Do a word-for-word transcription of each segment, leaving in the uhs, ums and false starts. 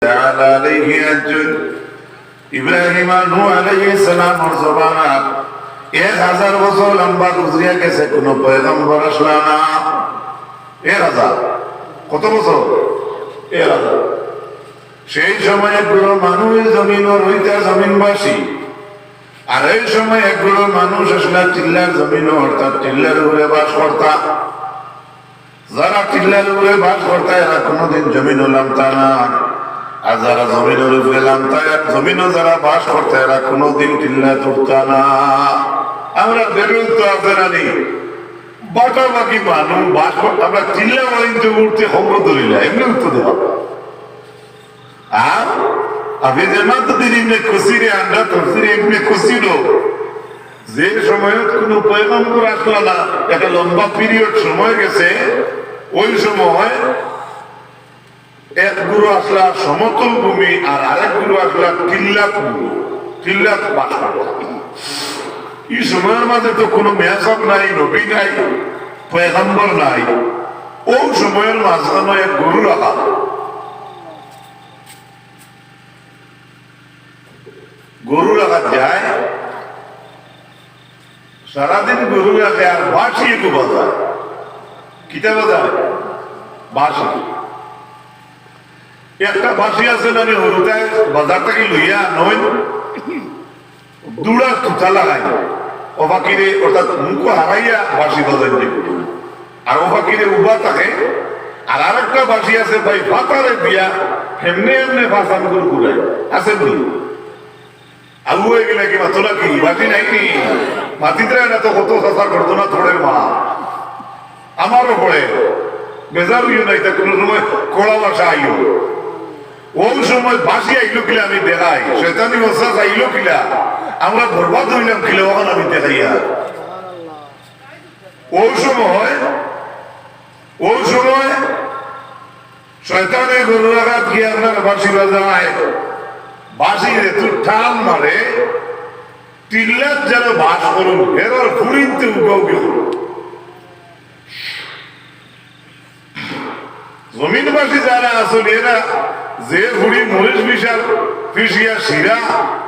تعالى عليه أجمعين. ইব্রাহিম আর নূহ আলাইহিস সালামর জমানাত এক হাজার বছর লম্বা গুজরিয়া গেছে, কুনু পয়গম্বর আসলা না। এক হাজার। কত বছর? এক হাজার। সেই সময় এক গুরু মানুষ জমিনর রইতা জমিনবাসী, আর এই সময় এক গুরু মানুষ আসলা টিল্লার জমিন, অর্থাৎ টিল্লার উপরে বাস করতা। যারা টিল্লার উপরে বাস করতা, এরা কোনোদিন জমিনো লামতা না। আর যারা জমিনর উপরে লামতা, আর জমিনো যারা বাস করতা, এরা কোনোদিন টিল্লা তুলতা না। আমরা বেরুন তো আছে না নি? বাটা বাকি মানুষ বাস করতা, আমরা টিল্লা মারিতে উঠতে খবর ধরিলা, এমনি উঠতে দেওয়া। আর হাফিজে মাতুদ্দিন ইবনে কাসিরে আমরা তফসিরে ইবনে কাসিরও যে সময়ত কুনু পয়গম্বর আসলা না, একটা লম্বা পিরিয়ড সময় গেছে, ওই সময় এক গুরু আসলা সমতল ভূমি আর আরেক গুরু আসলা টিল্লাত ভূমি, টিল্লাত বাস করলা। এই সময়র মাঝে তো কুনু মেসাব নাই, নবী নাই, পয়গম্বর নাই। ওই সময়র মাঝখানো এক গরু রাখা গরু রাখাত যায়, সারাদিন গরু রাখে আর বাঁশি একটু বাজায়। কিতা বাজায়? বাঁশি। একটা বাঁশি আছে না নি, হুরুতায় বাজার থাকি লইয়া আনইন, দুড়া তুতা লাগাই, ও ফাকিরে অর্থাৎ মুখো হারাইয়া বাঁশি বাজাইন যে। আর ও ফাকিরে উবা থাকে, আর আরেকটা বাঁশি আছে ভাই, ফাতারে দিয়া হেমনে হেমনে ফাঁসান গুরগুরাই। আছে নি? আবু হয়ে গেলে কি মাতো নাকি? বাঁশি নাই নি? মাতিতে না তো কত চাচা করতো না থোড়ের মা। আমারও পড়ে। বেজার হইও না, এটা কোনো সময় কড়া ভাষা আইও। ওই সময় বাঁশি আইলো কিলা আমি দেখাই, শয়তানি ওয়াসওয়াসা আইলো কিলা, আমরা বরবাদ হইলাম কিলা, ওখানে আমি দেখাইয়া। ওই সময়, ওই সময় শয়তানে গরু রাখাত গিয়া আপনার বাঁশি বাজায়, বাঁশিরে তুই টান মারে, টিল্লাত যারা বাস করইন, হেরার ফুড়িন্তে উগাউগি করইন। জমিনবাসী যারা আছইন, এরা যে ফুড়ি মরিচ পিষার, পিষিয়া শিরা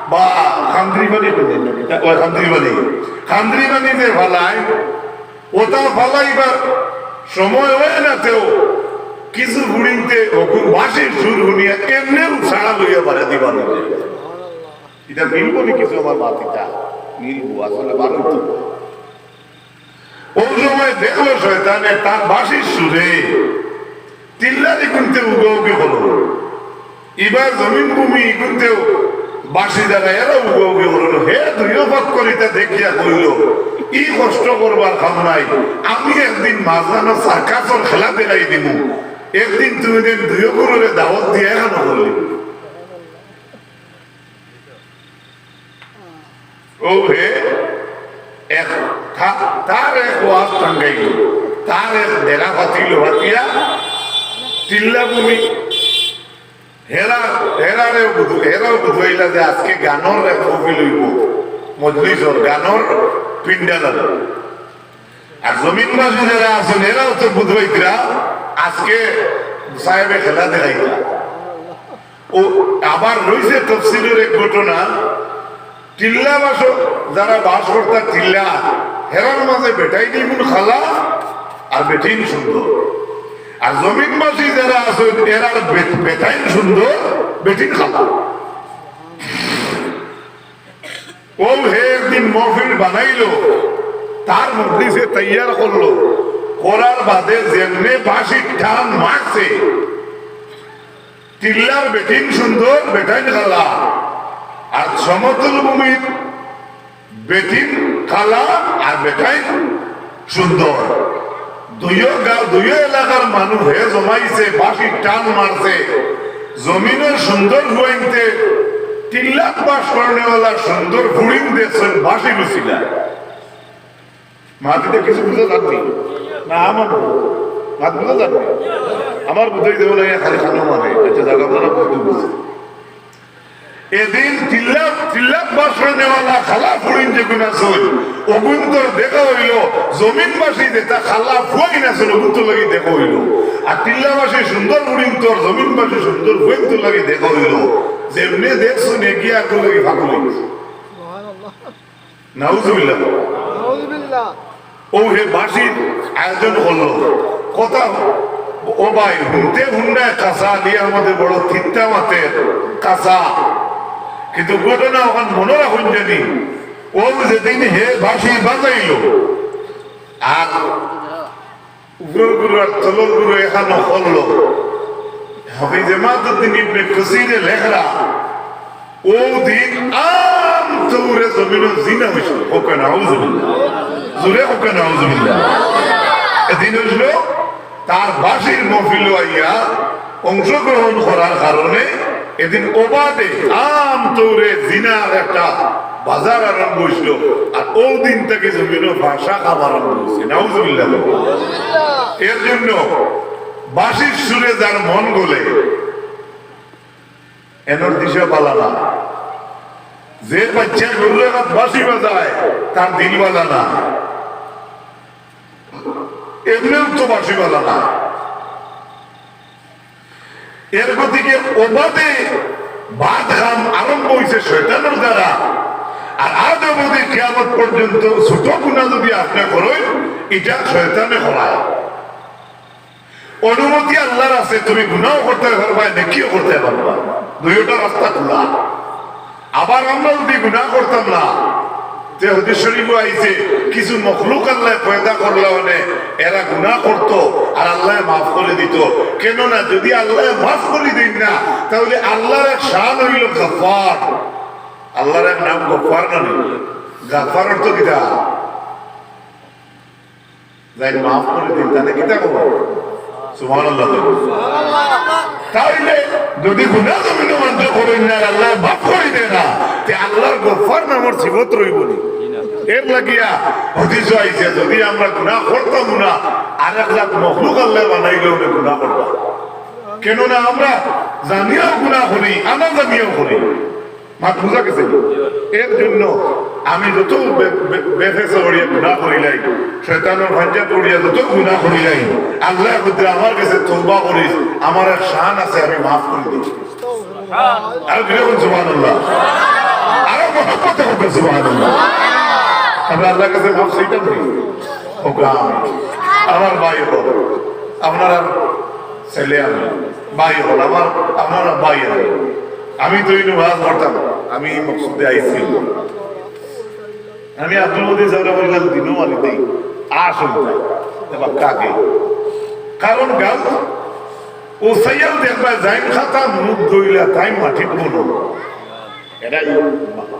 বা খান্দ্রি পানি কইন না, ওই খান্দ্রি পানি, খান্দ্রি পানি যে ফালায়, ওটা ফালাইবার সময় হয় না তেও কিছু ফুড়িন্তে ওগুন বাঁশির সুর হুনিয়া এমনেও ছাড়া লইয়া বাড়ে দিবা না। এটা মিলবো নি কিছু আমার মাতিটা? মিলবো, আসলে বারো তো। ওই সময় দেখলো শয়তানে তার বাঁশির সুরে টিল্লারি কুনতে উগাউগি করলো। ইবার জমিন ভূমি ইগুনতেও বাঁশি দ্বারা এরা উগাউগি করলো। হে দুইও পক্ষ ইটা দেখিয়া কইল, "ই কষ্ট করবার কাম নাই, আমি একদিন মাঝখানো সার্কাসর খেলা দেখাই দিমু, একদিন তুমি দিন দুইও গুরুরে দাওয়াত দিয়া এখানো করলি।" ও হে, এক, তা-, তার এক ওয়াজ টাঙ্গাইল, তার এক ডেরা ফাতিল ফাতিয়া, টিল্লা ভূমি, হেরা, হেরারেও বুধ-, হেরাও বুধবাইলা যে আজকে গানর এক মহফিল হইব, মজলিসর গানর পিন্ডাল। আর জমিনবাসী যারা আছইন, এরাও তো বুধবাইতরা, আজকে সাহেবে খেলা দেখাইতা। ও আবার রইছে তফসিলের এক ঘটনা, টিল্লা বাস, যারা বাস করতা টিল্লা, হেরার মাঝে বেটাইন ইমুন কালা আর বেটিন সুন্দর। আর জমিনবাসী যারা আছইন, এরার বে-, বেটাইন সুন্দর, বেটিন কালা। ও হে একদিন মহফিল বানাইলো, তার মজলিসে তৈয়ার করলো, করার বাদে যেমনে বাঁশির টান মারছে, টিল্লার বেটিন সুন্দর, বেটাইন কালা, আর সমতল ভূমির বেটিন কালা আর বেটাইন সুন্দর। দুইও গাঁও, দুইও এলাকার মানুষ হে জমাইছে, বাঁশির টান মারছে। জমিনর সুন্দর ফুয়াইন্তে টিল্লাত বাস করনেওয়ালা সুন্দর ফুড়িন দেখছইন বাঁশি লুচিলা। মাতিতে কিছু বুঝা যাননি? না, আমার মাত বুঝা যাননি? আমার বুঝাই দেবো না, খালি খানো মানে। আচ্ছা, জায়গা আপনারা বুঝতে বুঝতে। এদিন তিল্লাক, তিল্লাক বাসর নেওয়ালা খালা ফুড়িন যেগুন আছিল, অগুন্তর দেখা অইলো, জমিনবাসী যেতা খালা ফুয়াইন আছিল, অগুন্তর লাগি দেখা অইলো। আর তিল্লাবাসী সুন্দর ফুড়িন্তর, জমিনবাসী সুন্দর ফুয়াইন্তর লাগি দেখা অইলো। যেমনে দেখছইন, এগিয়া আগুন লাগি ফাগুন লাগি। নাউজুবিল্লাহ। নাউজুবিল্লাহ। ও হে বাঁশির আয়োজন করলো। কথা, ও ভাই, হুনতে হুন্ডায় কাঁচা, নিয়ার মধ্যে বড় তিতা মাতের কাঁচা। কিন্তু ঘটনা অখান মনো রাখইন জানি, ও যেদিন হে বাঁশি বাজাইলো, আর উপরর গুরু আর তলর গুরু এখানো করলো। হাফিজ এমাদুদ্দিন ইবনে কাসিরে লেখরা, ও দিন আম তৌরে জমিনো জিনা অইছিল। কউক্কা নাউজুবিল্লাহ। জোরে কউক্কা নাউজুবিল্লাহ। এদিন অইছিল তার বাঁশির মহফিলো আইয়া অংশগ্রহণ করার কারণে এদিন অবাদে আম তৌরে জিনার একটা বাজার আরম্ভ অইছিল, আর ও দিন থাকি জমিনো ফাঁসা খাবার আরম্ভ অইছে। নাউজুবিল্লাহ। এর জন্য বাঁশির সুরে যার মন গলে, এনর দিশা বালা না। যে বাচ্চা গরুর আগাত বাঁশি বাজায়, তার দিল বালা না। এমনেউ তো বাঁশি বালা না। এর গতিকে অবাদে বাদ কাম আরম্ভ অইছে শয়তানর দ্বারা। আর আজ অবধি কিয়ামত পর্যন্ত ছোট গুনা যদি আপনে করইন, ইটা শয়তানে করায়। অনুমতি আল্লার আছে, তুমি গুনাও করতায় পারবায়, নেকিও করতায় পারবায়, দুইওটা রাস্তা খোলা। আবার আমরা যদি গুনা করতাম না, তে হাদিস শরীফো আইছে, কিছু মখলুক আল্লায় পয়দা করলা মানে এরা গুনা করতো আর আল্লায় মাফ করি দিতো। কেননা যদি আল্লায় মাফ করি দেইন না, তাইলে আল্লার এক শান অইলো গাফফার। আল্লার এক নাম গফফার না নি? গাফফার অর্থ কিতা? যাইন মাফ করি দেইন, তাইলে কিতা কইবো? সুবহানাল্লাহ। তাইলে যদি গুনা জমিনো মানষে করইন না আর আল্লায় মাফ করি দেইন না, তে আল্লার গফফার নামর সিফত রইবো নি? এর লাগিয়া হাদিসো আইছে, যদি আমরা গুনা করতাম না, আরেক জাত মখলুক আল্লায় বানাইলে অনে গুনা করতাম। কেননা আমরা জানিয়াও গুনা করি, আনা জানিয়াও করি। মাত বুঝা গেছে নি? এর জন্য আমি যত বে-, বে-, বেফেসা করিয়া গুনা করিলাই, শয়তানর ফাঞ্জাত পড়িয়া যত গুনা করিলাই, আল্লায় কইরা আমার কাছে তওবা করিস, আমার এক শান আছে, আমি মাফ করি দেই। আরো জোরে বলুন সুবহানাল্লাহ। আরো মহব্বতে বলুন সুবহানাল্লাহ। আমরা আল্লার কাছে মাফ চাইতাম নি? ও গ্রাম, আমার ভাই অকল, আপনারার ছেলে আমি, ভাই অকল, আমার, আপনারা ভাই আমি। আমি তো এই ওয়াজ করতাম, আমি এই মকসুদে আইছি। আমি আব্দুল মতিন সাবরে কইলাম, দিনও মানি দেই, আসুন, এবার কাকে? কারণ গাউত ও সাইয়াল দেখবা, যাইন খাতা মুখ ধইলা, তাই মাটিত বলো। এরা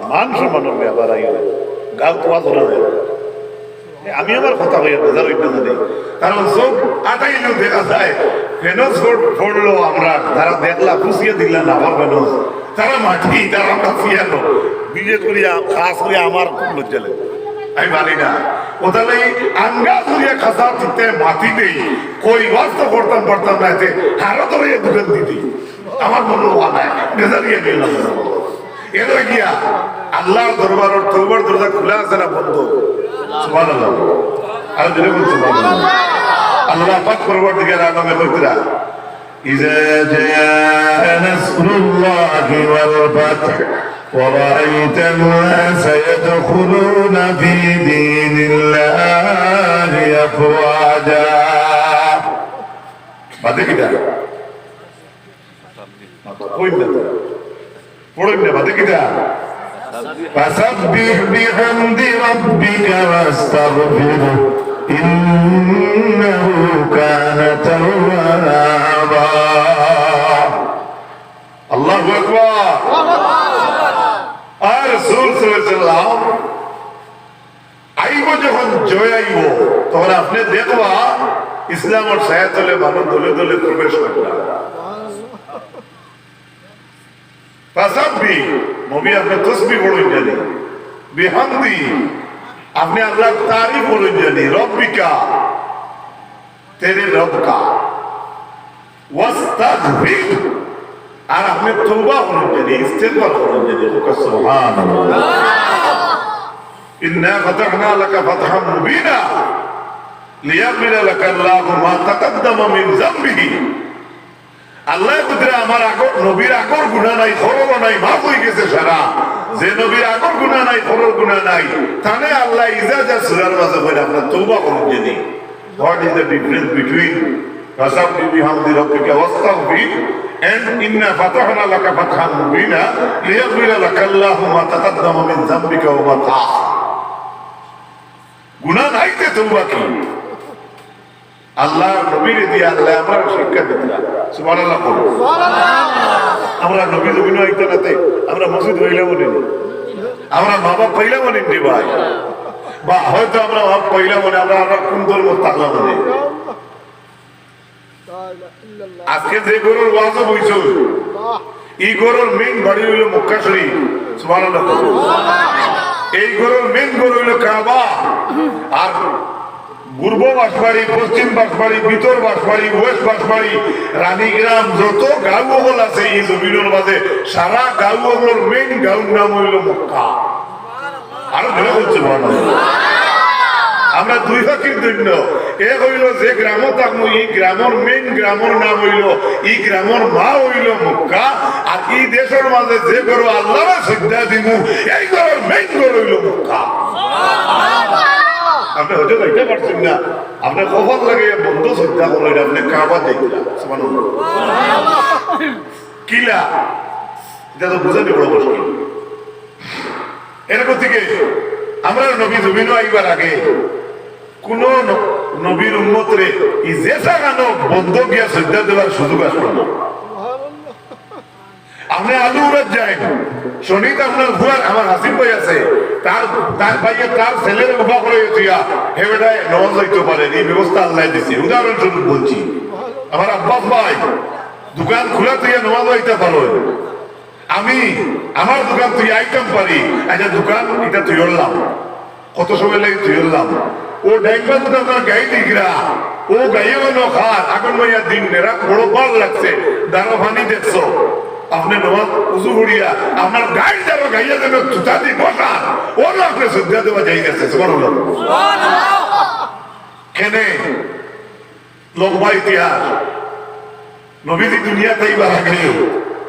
মান সম্মানর ব্যাপার আইও। গাউত ওয়াজ করা যায়। আমি আমার কথা কইয়া বেজার অইতে জানি। কারণ চউখ আটাইলেও দেখা যায়, ফেনস পড়-, পড়লো আমরা, তারা দেখলা, খুশিয়ে দিলা না, আমার ফেনস। তারা মাটি, তারা আমরা ফিয়ালো। বিশেষ করি আ-, খাস করি আমার খুব লজ্জা লাগে। আমি মানি না। ও তাইলে এই আঙ্গা করিয়া খাসা চিত্তে মাটি দেই, কই ওয়াজ তো করতাম পারতাম না, এতে হারো ধরে দুকান দিদি। আমার মনো অওয়া নাই, বেজারিয়া গেলাম। এর লাগিয়া আল্লার দরবারর তওবার দরজা খুলা আছে না বন্ধ? সুবহানাল্লাহ। আর জোরে বলুন সুবহানাল্লাহ। আল্লাহ পাক পরওয়ারদিগার আলমে কইরা, إذا جاء نصر الله والفتح ورأيت الناس يدخلون في دين الله أفواجا। বাদে কিতা? কইন না তো। পড়ইন না, বাদে কিতা? فسبح بحمد ربك واستغفره إنه كان توابا। আল্লাহু আকবার। আর রাসূল সাল্লাল্লাহু আলাইহি ওয়াসাল্লাম আইবো যখন জয় আইবো, তখন আপনে দেখবা ইসলামর ছায়া তলে মানুষ দলে দলে প্রবেশ করবা। ফাসাব্বি, নবী আপনে তসবিহ পড়ইন জানি। বিহামদি, আপনে আল্লাহর তারিফ পড়ইন জানি। রব্বিকা, তেরে রব কা। ওয়াস্তাগফির, আর আপনে তওবা করইন যদি, ইস্তেগফার করইন যদি, কউক্কা সুবহানাল্লাহ। ইন্না ফাতাহনা লাকা ফাতহাম মুবিনা, লিয়াগফিরা লাকা আল্লাহু মা তাকাদ্দামা মিন যামবিহি। আল্লায় কইরা আমার আগর, নবীর আগর গুনা নাই, হরর নাই, মাফ অইগেছে সারা। যে নবীর আগর গুনা নাই, হরর গুনা নাই, তানে আল্লায় ইজা যা সূরার মাঝে কইরা আপনার তওবা করইন যদি। What is the difference between فسبح بحمد ربك واستغفره and إنا فتحنا لك فتحا مبينا ليغفر لك الله ما تقدم من ذنبك وما تأخر؟ গুনা নাই তে তওবা কি? আল্লার নবীরে দিয়া আল্লায় আমরারে শিক্ষা দিতা। সুবহানাল্লাহ কউক্কা। আমরা নবী জমিনো আইতা নাতে আমরা মসজিদ পাইলাম নি? আমরা মা বাপ পাইলাম নি রে ভাই? বা হয়তো আমরা মা বাপ পাইলাম নি, আমরা, আমরা কুন ধর্ম থাকলাম নি? আজকে যে ঘরর ওয়াজো বইছো, ই ঘরর মেইন বাড়ি অইলো মক্কা শরীফ। সুবহানাল্লাহ। এই ঘরর মেইন ঘর অইলো কাবা। আর পূর্ব বাঁশবাড়ি, পশ্চিম বাঁশবাড়ি, ভিতর বাঁশবাড়ি, ওয়েস্ট বাঁশবাড়ি, রানীগ্রাম, যত গাঁও অকল আছে ই জমিনর মাঝে, সারা গাঁও অকলর মেইন গাঁওর নাম অইলো মক্কা। আরো জোরে বলছে, সুবহানাল্লাহ। আমরা দুই ফকির ধন্য। এক অইলো যে গ্রামো থাকমু, ই গ্রামর মেইন গ্রামর নাম অইলো, ই গ্রামর মা অইলো মক্কা। আর ই দেশর মাঝে যে ঘরো আল্লারে সিজদা দিমু, এই ঘরর মেইন ঘর অইলো মক্কা। আপনে হয়তো যাইতা পারছইন না, আপনে কপাল লাগাইয়া বন্ধ সিজদা করইন, আপনে কাবা দেখলা। সুবহানাল্লাহ। কিলা? ইটা তো বুঝানি বড় মুশকিল। এর গতিকে আমরার নবী জমিনো আইবার আগে কুনু ন-, নবীর উম্মতরে ই যে জাগানো বন্ধ গিয়া সিজদা দেওয়ার সুযোগ আসলো না। আপনে আলু উড়াত যাইন, শনিত আপনার ফুয়ার, আমার হাসিম ভাই আছে, তার, তার ভাইয়ে তার ছেলেরে উবা করাইয়া থইয়া, হে বেটায় নমাজ যাইতো পারে, ই ব্যবস্থা আল্লায় দিছে। উদাহরণস্বরূপ বলছি, আমার আব্বাস ভাই দোকান খুলা থইয়া নমাজ যাইতা পারইন। আমি আমার দোকান থইয়া আইতাম পারি, আচ্ছা, দোকান ইটা থইলাম, কত সময় লাগি থইলাম। ও ড্রাইভার তো আপনার গাড়ি দিগরা, ও গাড়ি অনো খার, আগুন মাইয়া দিন নেরা বড় বার লাগছে, দাঁড়া পানি দেখছো, আপনে নমাজ উজু করিয়া আপনার গাড়ি যাবো গাইয়া দেবে তুতা দি বসা, ওরও আপনে সিজদা দেওয়া যাই গেছে। সুবহানাল্লাহ। কেনে লম্বা ইতিহাস। নবীজি দুনিয়াত আইবার আগে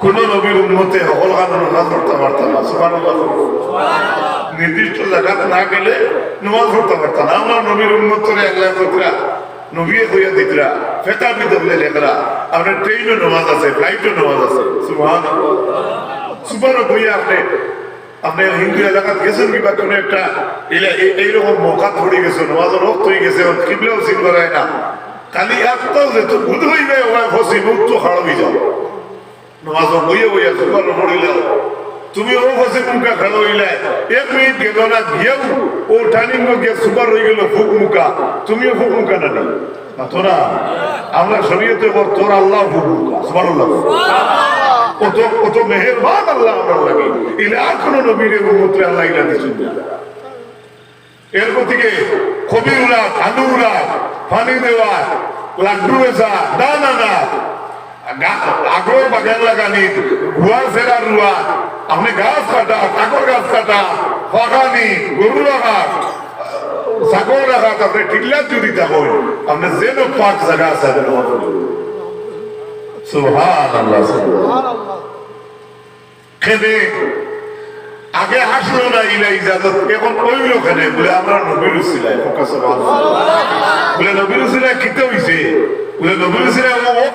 কুনু নবীর উম্মতে হকলখান নমাজ পড়তা পারতা না। সুবহানাল্লাহ। নির্দিষ্ট জাগাত না গেলে নমাজ পড়তা পারতা না। আমরার নবীর উম্মতরে আল্লায় কইরা, নবীয়ে কইয়া দিতরা, ফেতা বি দবলে লেখরা, আপনার ট্রেইনো নমাজ আছে, ফ্লাইটো নমাজ আছে। সুবহানাল্লাহ। সুপারো বইয়া আপনে আপনে হিন্দু এলাকাত গেছেন কিবা কুনু একটা, ইলা-, এই, এইরকম মকাত পড়ি গেছে, নমাজর ওয়াক্ত অই গেছে, অখন কিবলাও চিনবার অয় না। খালি একটাউ যে তো বুঝ অইবে, ওবায় ফসিব মুখ তো খাড়া অই যাও। নমাজো বইয়া বইয়া সুপারো পড়িলাও। তুমি ও ফসিব মুখা খাড়া অইলায়, এক মিনিট গেল না, গিয়াউ ও টার্নিংও গিয়া সুপার অই গেল ফুক মুখা, তুমিও ফুক মুখা না নি? মাতো না, আমরা শরীয়তে কর, তোর আল্লাহ ফুক মুখা, সুবহানাল্লাহ। অত, অত মেহেরবান আল্লাহ আমরার লাগি। ইলা আর কুনু নবীর উম্মতরে আল্লায় ইলা দিছইন না। এর গতিকে কবি উড়া, আলু উড়া, পানি দেওয়া, লাড্ডু বেচা, ধান আনা, গা-, আগর বাগান লাগানি, গুয়ার সেরা রুয়া, আপনে গাছ কাটা, কাকর গাছ কাটা, ফাঁকানি, গরু রাখা, ছাগল রাখা, তারপরে টিল্লাত যদি থাকইন, আপনে যেন পাক জাগা আছে, আপনে নমাজ পড়ইন। সুবহানাল্লাহ, সুবহানাল্লাহ। কেনে আগে আসলো না ইলা ইজাজত, অখন অইলো কেনে? বুলে, আমরার নবীর উসিলায়। কউক্কা সুবহানাল্লাহ। বুলে, নবীর উসিলায় কিতা অইছে? বুলে, নবীর উসিলায় ও